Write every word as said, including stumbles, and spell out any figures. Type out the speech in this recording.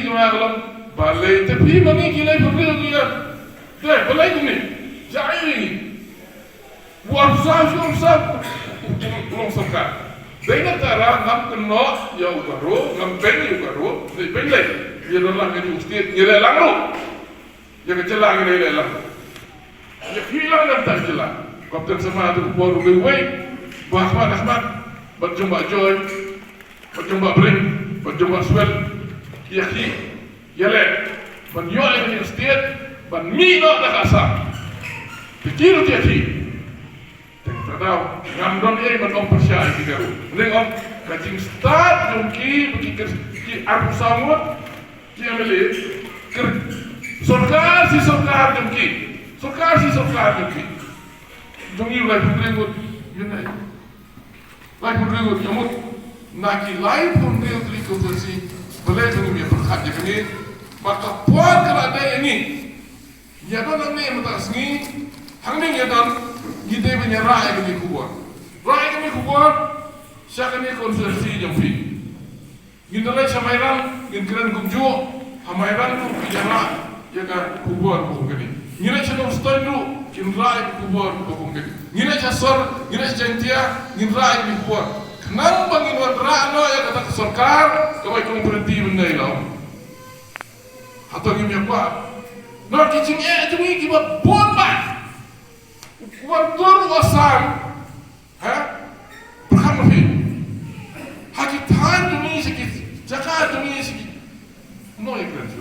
Nga ka long balei te phi ma ngi ki lai pyrthei ngi ya. Te balei kumne. Jai ngi. War sa shi sa. Long sorkar. Dei na tara ngam kynnoh ya u ka ro, ngam beng ya u ka ro. Dei beng lai. Ya don lang ka ju state ya lai lang ro. Ya ka jylla ngi lai lang. Ya ki lang ngam ta jylla. Kapten sama tu bor wei wei. Bah Ahmad Ahmad. Bat jumpa joy. Ba jong ba bring, ba jong ba swel, ïa ki, ïa le, ban ïoh ïa ka state, ban mih noh da ka Assam. Te ki ruh ïa ki. Te ka daw, ngam don ei ban ong pyrshah ïa ki ka ruh. Ning ong, ka jingstad jong ki, ba ki kyrkieh arphew saw ngut, ki M L A, kyr, sorkar shi sorkar jong ki, sorkar shi sorkar jong ki. Jong ngi laiphew hynriew ngut, ïa ne. Laiphew hynriew ngut, ïa mut. Na ki laiphew hynriew tylli ki constituency, balei jong ngi ïa pyrkhat ïa kane, ba ka por ka la dei ïa ngi. Ïa don hangne mynta ka sngi, hangne ïa don, ngi dei ban ïa rah ïa kane ka khubor. Rah ïa kane ka khubor, sha kane ka constituency jong phi. Ngin da leit sha Mairang, ngin kren kumjuh, ha Mairang ruh ki ïa rah ïa ka khubor ba kum kane. Ngin leit sha Nongstoiñ ruh, ngin rah ïa ka khubor ba kum kane. Ngin leit sha Sor, ngin leit sha Jaintia, ngin rah ïa ka khubor. Khnang ba ngin wan rah noh ïa kata ka sorkar, kaba kum party ban dei law. Hato ngim ïa kwah. Noh ki jingeh jong ngi kiba bun bha. Wan tur u Assam, Ha? Pyrkhat ma phi. Ha ki thaiñ jong ngi sha ki jaka jong ngi sha ki. Nongïalam.